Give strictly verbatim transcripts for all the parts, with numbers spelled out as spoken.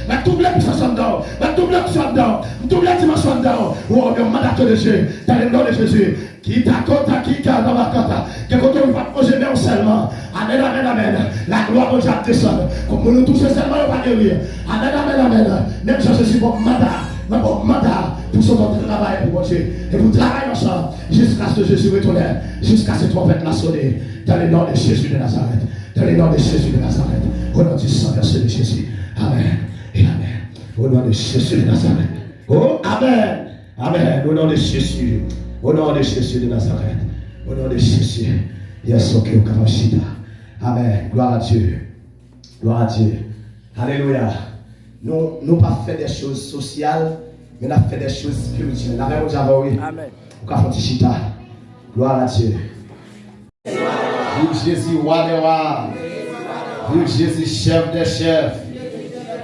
Mwen double pwisans anndan w. Mwen double onksyon anndan w. M double dimansyon anndan w. Ou wè, yon mandato de Dye. Dans le nom de Jésus. Kita kota kika rabakata. Gen kote ou pa poze men w sèlman. Amèn, amèn, amèn. Laglwa Bondye ap desann. Kòm moun ou touche sèlman, yo pa geri. Amèn, amèn, amèn. Menm jan Jezi bon manda, mwen bon manda pou sot travay pou Bondye. E pou travay ansanm, jiskaske Jezi retounen, jiskaske twonpèt la sonnen. Dans le nom de Jésus de Nazareth. Dans le nom de Jésus de Nazareth. Au nom du sang versé de Jésus. Amen. Et amen. Au nom de Jésus de Nazareth. Oh, amen. Amen. Au nom de Jésus. Au nom de Jésus de Nazareth. Au nom de Jésus. Yes, ok, ou kapab chita. Amen. Gloire à Dieu. Gloire à Dieu. Alelouya. Nou, nou pa fè de choz sosyal, men n ap fè de choz espirityèl. Lamen Bondye avè w, wi. Amen. Ou ka fè yon ti chita. Gloire à Dieu. Viv Jezi, wa dè wa. Viv Jezi, chèf dè chèf.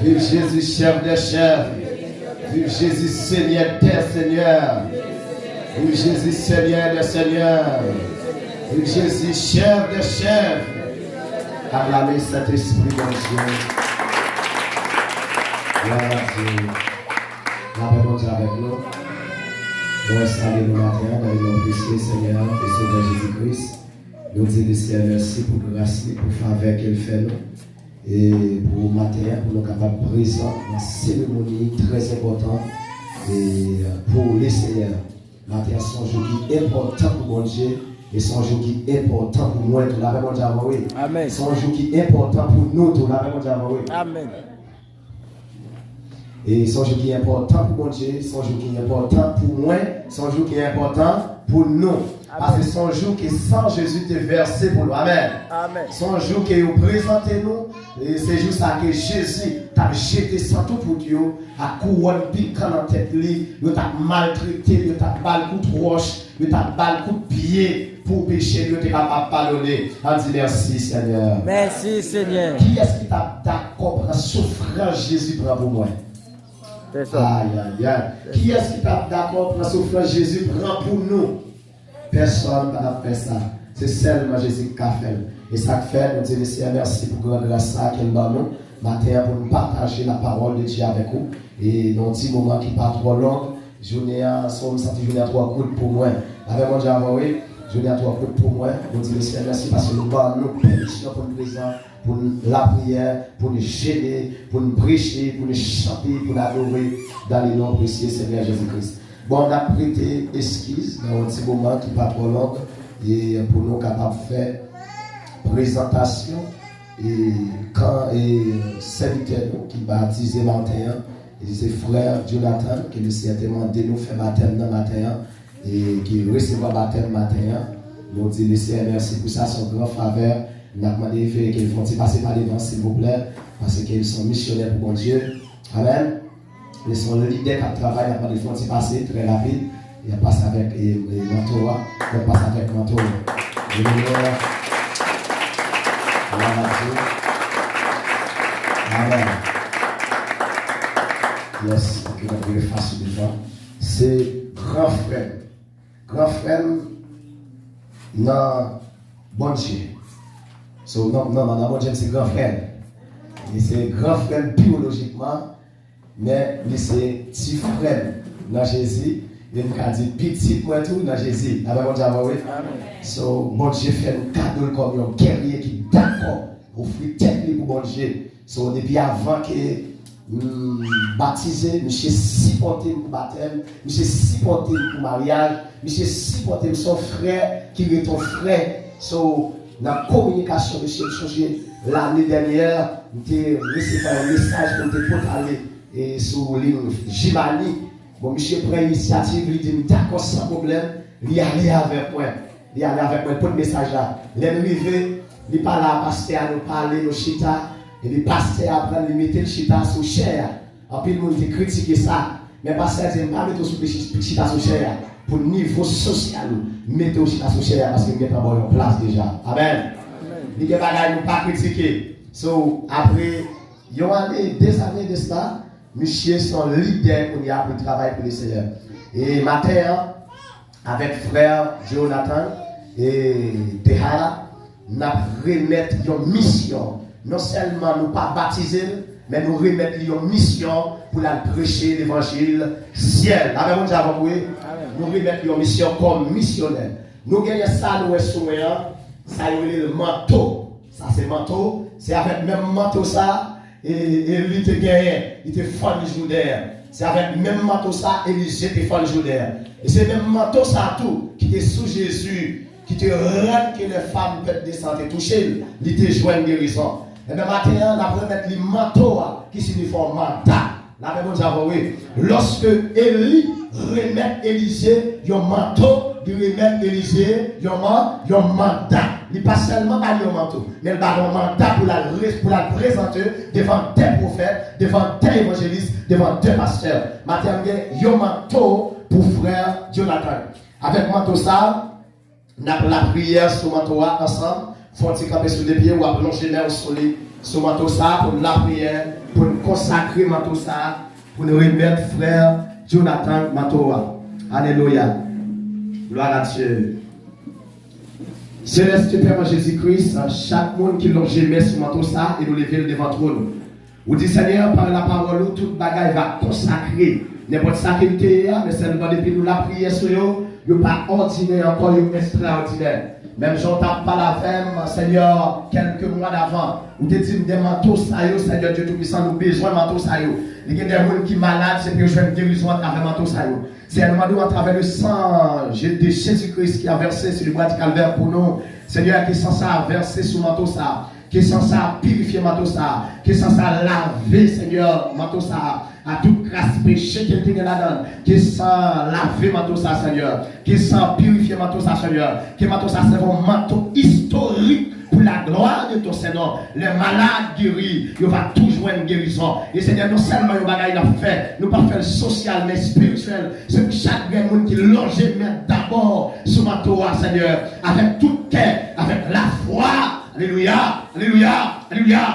Viv Jezi, chèf dè chèf. Viv Jezi, Senyè dè senyè. Viv Jezi, Senyè dè senyè. Viv Jezi, chèf dè chèf. Aklame Sentespri Bondye. Glwa a Dye. Lapè Bondye avèk nou. Mwen salye nou maten an, nan non presye Senyè a e Sovè Jezi Kris. Nou di Lesenyè mèsi pou gras li, pou favè ke l fè nou. E pou maten an, pou nou kapab prezan nan seremoni trè enpòtan e pou Lesenyè. Maten an se yon jou ki enpòtan pou Bondye, e se yon jou ki enpòtan pou mwen tou. Lapè Bondye avè w, wi. Amèn. Se yon jou ki enpòtan pou nou tou. Lapè Bondye avè w, wi. Amèn. E se yon jou ki enpòtan pou Bondye, se yon jou ki enpòtan pou mwen, se yon jou ki enpòtan pou nou. Amèn. Paske se yon jou ke san Jezi te vèse pou nou. Amèn. Amèn. Se yon jou ke yo prezante nou, e se jou sa ke Jezi t ap jete san tout wout yo, ak kouwòn pikan nan tèt li, yo t ap maltrete l, yo t ap ba l kout wòch, yo t ap ba l kout pye pou peche l yo te kapab padone. Ann di mèsi, Senyè. Mèsi, Senyè. Kiyès ki t ap dakò pran soufrans Jezi pran pou mwen? Pèsòn. Ayayay. Kiyès ki t ap dakò pran soufrans Jezi pran pou nou? Pèsòn pa t ap fè sa. Se sèlman Jezi ki ka fè l. E sa k fè nou di Lesenyè mèsi pou gran gras sa ke l ban nou maten an pou nou pataje la parole de Dieu avèk ou. E nan yon ti moman ki pa twò long, jounen an, son m santi jounen an twò kout pou mwen. Lapè Bondye avè w, wi. Jounen an twò kout pou mwen. Nou di Lesenyè mèsi paske nou ban nou pèmisyon pou nou prezan, pou n lapriyè, pou n jene, pou n preche, pou n chante, pou n adore dans le nom précieux Seigneur Jésus-Christ. Bon, n ap prete eskiz nan yon ti moman ki pa twò long e pou nou kapab fè prezantasyon e kan e sèvitè nou ki batize maten an, e se frè Jonathan ke Lesenyè te mande nou fè batèm nan maten an, e ki resevwa batèm maten an. Nou di Lesenyè mèsi pou sa, se yon gran favè. N ap mande ke l fè yon ti pase pa devan, silvouplè, paske l se yon misyonè pou Bondye. Amèn. Li se yon lidè k ap travay, n ap mande l fè yon ti pase trè rapid. L ap pase avèk e, e, manto a. L ap pase avèk manto a. Alelouya. Glwa a Dye. Amèn. Yes, ok, n ap vire fas sou devan. Se gran frè m. Gran frè m nan Bondye. So, nan, nan, nan Bondye, m se gran frè l. Li se gran frè m biyolojikman, men li se ti frè m nan Jezi. E m ka di pitit mwen tou nan Jezi. Lapè Bondye avè w, wi. Amèn. So, Bondye fè n kado l kòm yon gèrye ki dakò ofri tèt li pou Bondye. So, depi avan ke m batize, misye sipòte m pou batèm, misye sipòte m pou maryaj, misye sipòte m, se yon frè ki rete yon frè. So, nan kominikasyon, misye, m sonje lane dènyè, m te resevwa yon mesaj pou m te pote ale, e, sou liy Jimani. Bon, misye pran inisyativ, li di m dakò san pwoblèm, li ale avèk mwen. Li ale avèk mwen, l pote mesaj la. Lè n rive, li pale a pastè a, nou pale, nou chita. Epi pastè a pran l, li mete l chita sou chè a. Anpil moun te kritike sa. Men pastè a di m pa mete w sou, chi-, chita sou chè a. Pou nivo sosyal ou, mete w chita sou chè a, paske m gentan ba w yon plas deja. Amèn. Amèn. Li gen bagay nou pa kritike. So, apre yon ane, de ane de sila, misye se yon lidè kounye a pou l travay pou Lesenyè. E maten an, avèk frè Jonathan e Tehara, n ap remèt yon misyon. Non sèlman nou pa batize l, Men nou remèt li yon misyon pou l al preche levanjil syèl. Amèn, Bondye avè w, wi. Nou remèt li yon misyon kòm misyonè. Nou genyen sa nou wè sou mwen an, sa yo rele l manto. Sa se manto, se avèk menm manto sa, e, e li te genyen, li te fann Jouden an. Se avèk menm manto sa, Elije te fann Jouden an. E se menm manto sa tou ki te sou Jezi, ki te rann ke lè fam pèt de san te touche l, li te jwenn gerizon. Ebyen, maten an, n ap remèt li manto a, ki siyifi yon manda. Lapè Bondye avè w, wi. Lòske Eli remèt Elije yon manto, li remèt Elije yon man-, yon manda. Li pa sèlman ba l yon manto, men l ba l yon manda pou l al re-, pou l al prezante devan de pwofèt, devan de evanjelis, devan de pastè. Maten an, m gen yon manto pou frè Jonathan. Avèk manto sa a, n ap lapriyè sou manto a ansanm. Fè yon ti kanpe sou de pye, w ap lonje men w sou li, sou manto sa a, pou n lapriyè, pou n konsakre manto sa a, pou n remèt frè Jonathan manto a. Alelouya. Glwa a Dye. Selès Pè mwen Jezi Kris, chak moun ki lonje men sou manto sa a e nou leve l devan twòn ou. Ou di, Senyè, pa lapawòl ou, tout bagay va konsakre. Nenpòt sa ke m te ye a, men sèlman depi nou lapriyè sou yo, yo pa òdinè ankò, yo ekstraòdinè. Menm jan w t ap pale avè m, Senyè, kèlke mwa davan, ou te di m de manto sa yo, Senyè Dye Toupisan, nou bezwen manto sa yo. Li gen de moun ki malad, se pou yo jwenn gerizon atravè manto sa yo. Senyè, nou mande w atravè le sang de Jezi Kris ki a vèse sou le bwa di Kalvè pou nou, Senyè, ke san sa a vèse sou manto sa a. Ke san sa a pirifye manto sa a. Ke san sa a lave, Senyè, manto sa a, a tout kras peche ke l te gen ladan l. Ke san lave manto sa a, Senyè. Ke san pirifye manto sa a, Senyè. Ke manto sa a sèvi yon manto istorik pour la gloire de ton Saint nom. Lè malad geri, yo va tou jwenn gerizon. E Senyè, non sèlman yon bagay n ap fè, nou pa fè l sosyal, men espirityèl. Se pou chak grenn moun ki lonje men dabò sou manto a, Senyè, avèk tout kè, avèk lafwa. Alelouya, alelouya, alelouya.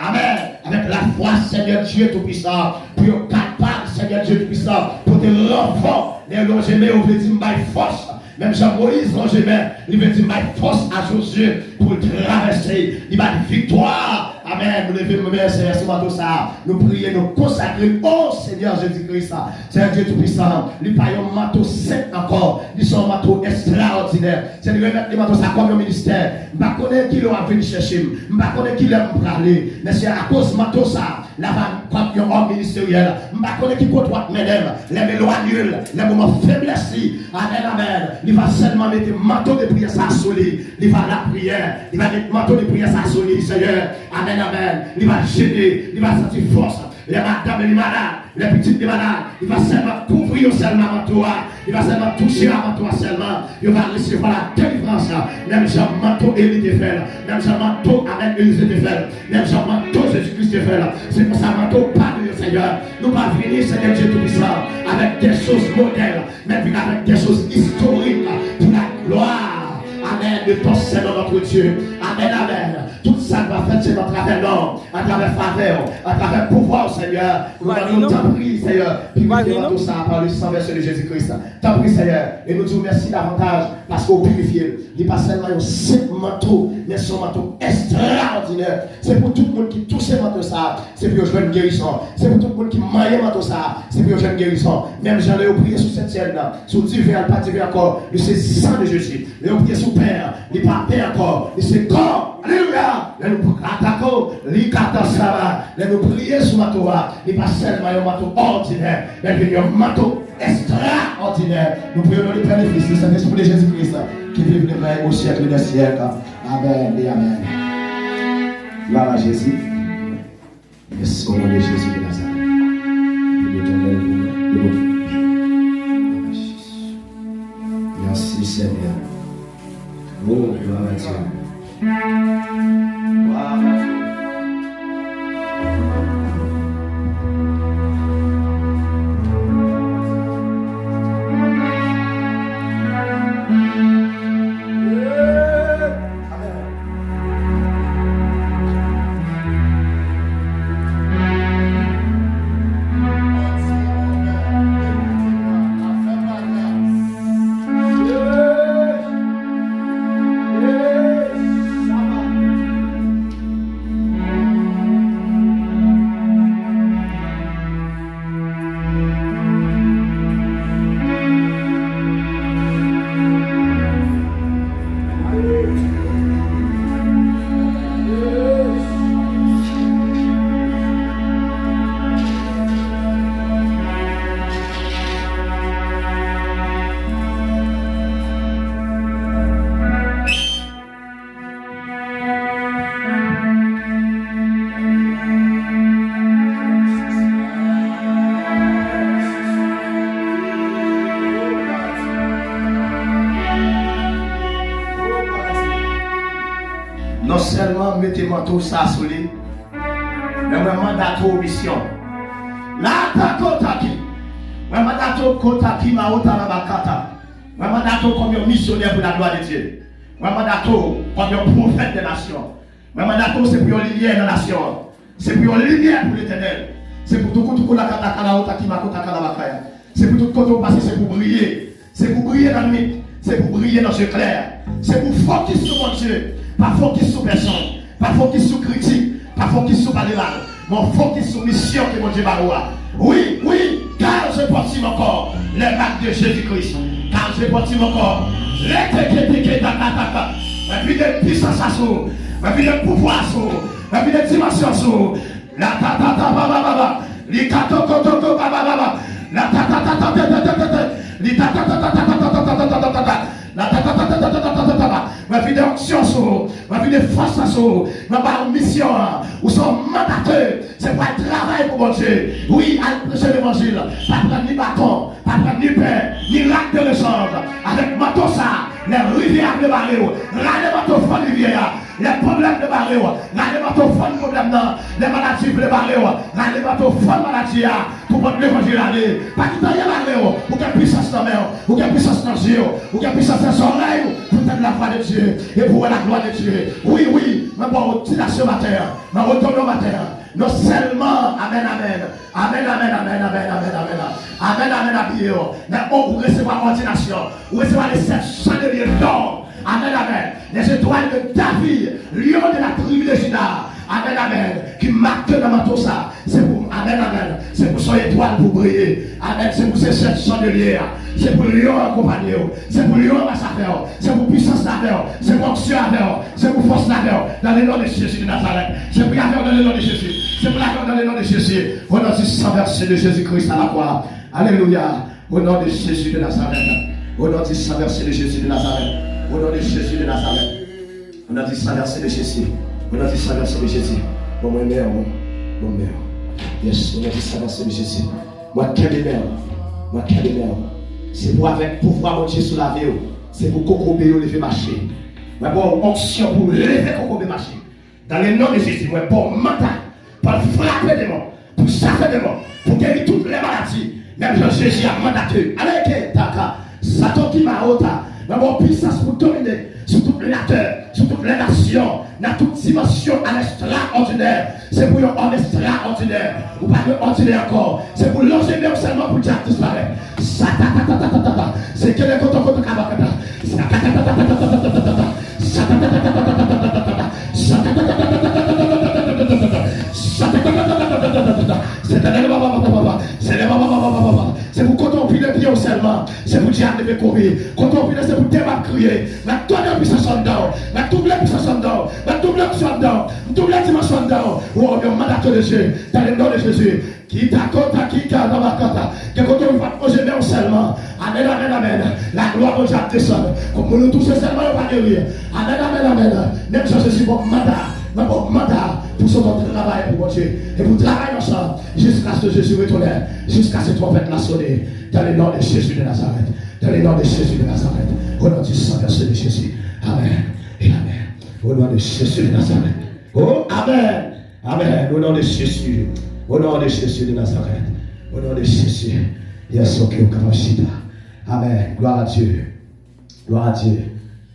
Amèn. Avèk lafwa, Senyè Dye Toupisan, pou yo kapab, Senyè Dye Toupisan, pote ranfò lè yo lonje men yo, vle di m bay fòs. Menm jan Moyiz lonje men, li vle di m bay fòs a Jozye pou l travèse, li ba l viktwa. Amèn. Nou leve men, Senyè, sou manto sa a. Nou priye, nou konsakre l. O Senyè Jezi Kris, Senyè Dye Toupisan, li pa yon manto senp ankò, li se yon manto ekstraòdinè. Se li remèt li manto sa a kòm yon ministè. M pa konnen kilè w ap vin chèche m. M pa konnen kilè m prale. Men se akoz manto sa a, la va kòm yon òm ministeryèl. M pa konnen ki kote w ap mennen m. Lè m elwanye l, lè moman feblès li. Amèn, amèn. Li va sèlman mete manto de priyè sa a sou li. Li va lapriyè. Li va met manto de priyè sa a sou li, Senyè. Amèn, amèn. Li va jene. Li va santi fòs. Lè madanm li malad, lè pitit li malad, li va sèlman kouvri yo sèlman manto a. Li va sèlman touche a manto a sèlman. Yo va resevwa la delivrans. Menm jan manto Eli te fè l. Menm jan manto, amèn, Elize te fè l. Menm jan manto Jezi Kris te fè l. Se konsa manto pa nou yo, Senyè. Nou pa vini, Senyè Dye Toupisan, avèk de choz modèl, men vin avèk de choz istorik pour la gloire. Amèn. De ton Saint nom, notre Dieu. Amèn, amèn. Tout sa k va fèt, se nan travè non, atravè favè w, atravè pouvwa w, Senyè. Nou mande w, tanpri, Senyè, pirifye manto sa a pa le sang versé de Jésus-Christ. Tanpri, Senyè. E nou di w mèsi davantaj paske w pirifye l. Li pa sèlman yon senp manto, men se yon manto ekstraòdinè. Se pou tout moun ki touche manto sa a, se pou yo jwenn gerizon. Se pou tout moun ki manyen manto sa a, se pou yo jwenn gerizon. Menm jan lè yo priye sou sent sèn nan, sou diven an, li pa diven ankò, li se san de Jezi. Lè yo priye sou pen an, li pa pen ankò, li se kò. Alelouya! Lè nou atake w, li ka tan saba. Lè nou priye sou manto a, li pa sèlman yon manto òdinè, men li vin yon manto ekstraòdinè. Nou priye o non de Pè, de Fis, de Sentespri de Jezi Kris, ki viv, ki règne au siècle des siècles. Amèn et amèn. Glwa a Jezi. Yes, o non de Jezi de Nazarèt. Leve tonnèl pou mwen. Leve tonnèl. Mèsi, Senyè. O, glwa a Dye. Glwa a Dye. mete manto sa sou li. Men mwen mandate w misyon. Lata kotaki. Mwen mandate w kotaki maota labakata. Mwen mandate w kòm yon misyonè pou laglwa de Dye. Mwen mandate w kòm yon pwofèt de nasyon. Mwen mandate w se pou yon limyè nan nasyon an. Se pou yon limyè pou Letènèl. Se pou toukoutoukou lakataka laota ki makotaka labakaya. Se pou tout kote w pase, se pou briye. Se pou briye nan nwit. Se pou briye nan zeklè. Se pou fokis sou Bondye. Pa fokis sou pèsonn. Pa fokis sou kritik. Pa fokis sou pale mal. Men fokis sou misyon ke Bondye ba ou a. Wi, wi, car je porte mon corps les marques de Jésus-Christ. Car je porte mon corps. Lete ke teke takataka. Mwen vide pisans la sou ou. Mwen vide pouvwa sou ou. Mwen vide dimansyon sou ou. La ta ta ta ba ba ba ba. Li ka to ko to ko ba ba ba ba. La ta ta ta ta te te te te te. Li ta ta ta ta ta ta ta ta ta ta ta ta. La ta ta ta ta ta ta ta ta ta ta. Mwen vide onksyon sou ou. Mwen vide fòs la sou ou. Mwen ba ou misyon an. Ou se yon mandatè. Se pou al travay pou Bondye. Wi, al preche levanjil. Pa pran ni baton, pa pran ni pen, ni rak de rechanj. Avèk manto sa, lè rivyè a vle bare w, rale manto fann rivyè a. Lè pwoblèm vle bare w, rale manto fann pwoblèm nan. Lè maladi vle bare w, rale manto fann maladi a. Pou pòt levanjil ale. Pa kite anyen bare w. Ou gen pisans nan men w. Ou gen pisans nan zye w. Ou gen pisans nan zòrèy ou. Pou tande lavwa de Dye. E pou wè laglwa de Dye. Wi, wi. Mwen ba w òdinasyon maten an. Mwen òdone w maten an. Non sèlman. Amèn, amèn. Amèn, amèn, amèn, amèn, amèn, amèn. Amèn, amèn, abiye w. Men ou resevwa òdinasyon. Ou resevwa le sèt chandelier d'or. Amèn, amèn. Les étoiles de David, lion de la tribu de Juda. Amèn, amèn. Ki make nan manto sa. Se pou, amèn, amèn. Se pou se yon etwal pou briye. Amèn. Se pou se sèt chandelier a. Se pou lion an akonpanye w. Se pou lion an mach avè w. Se pou pisans la avè w. Se pou onksyon avè w. Se pou fòs la avè w. Dans le nom de Jésus de Nazareth. Se pou y avè w dans le nom de Jésus. Se pou y avè w dans le nom de Jésus. Au nom du sang versé de Jésus-Christ à la croix. Alléluia. Au nom de Jésus de Nazareth. Au nom du sang versé de Jésus de Nazareth. Au nom de Jésus de Nazareth. Au nom du sang versé de Jésus. Au nom du sang versé de Jésus. Bon, mwen men, bon. Bon, men. Yes, au nom du sang versé de Jésus. Mwen kenbe men. Mwen kenbe men. Se pou avèk pouvwa Bondye sou lavi w. Se pou kokobe yo leve mache. Mwen ba w onksyon pou leve kokobe mache. Dans le nom de Jésus, mwen ba w manda pou al frape demon, pou chase demon, pou geri tout lè maladi, menm jan Jezi a mandate. Aleke taka, sato ki maota, mwen ba w pisans pou domine sou tout latè, sou tout lè nasyon, nan tout dimansyon a lekstraòdinè. Se pou yon òm ekstraòdinè. Ou pa dwe òdinè ankò. Se pou lonje men w sèlman pou dyab disparèt. Sa ta ta ta ta ta ta ta. Se kele koto koto kabakata. Sa ta ta ta ta ta ta ta ta ta ta. Se pou kote w pile pye w sèlman. Se pou dyab leve kouri. Kote w pile se pou demon ap kriye. M ap tande pwisans anndan w. M ap double pwisans anndan w. M ap double onksyon anndan w. M double dimansyon anndan w. Ou yon mandatè de Dye. Dans le nom de Jésus. Kita kota kika rabakata. Ke kote w pa manje men w sèlman. Amèn, amèn, amèn. Laglwa Bondye ap desann. Kòm moun ou touche sèlman yo pa geri. Amèn, amèn, amèn. Menm jan Jezi ba w manda, mwen ba w manda pou sot travay pou Bondye. E pou travay ansanm jiskaske Jezi retounen, jiskaske twonpèt la sone. Dans le nom de Jésus de Nazareth. Dans le nom de Jésus de Nazareth. Au nom du sang versé de Jésus. Amèn. Et amèn. Au nom de Jésus de Nazareth. Oh, amèn. Amèn. Au nom de Jésus. Au nom de Jésus de Nazareth. Au nom de Jésus. Yes, ok, ou kapab chita. Amèn. Gloire à Dieu. Gloire à Dieu.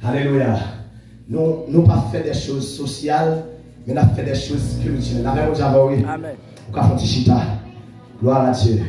Alelouya. Nou, nou pa fè de choz sosyal, men n ap fè de choz espirityèl. Lavè Bondye avè w, wi. Amèn. Ou ka fè yon ti chita. Gloire à Dieu.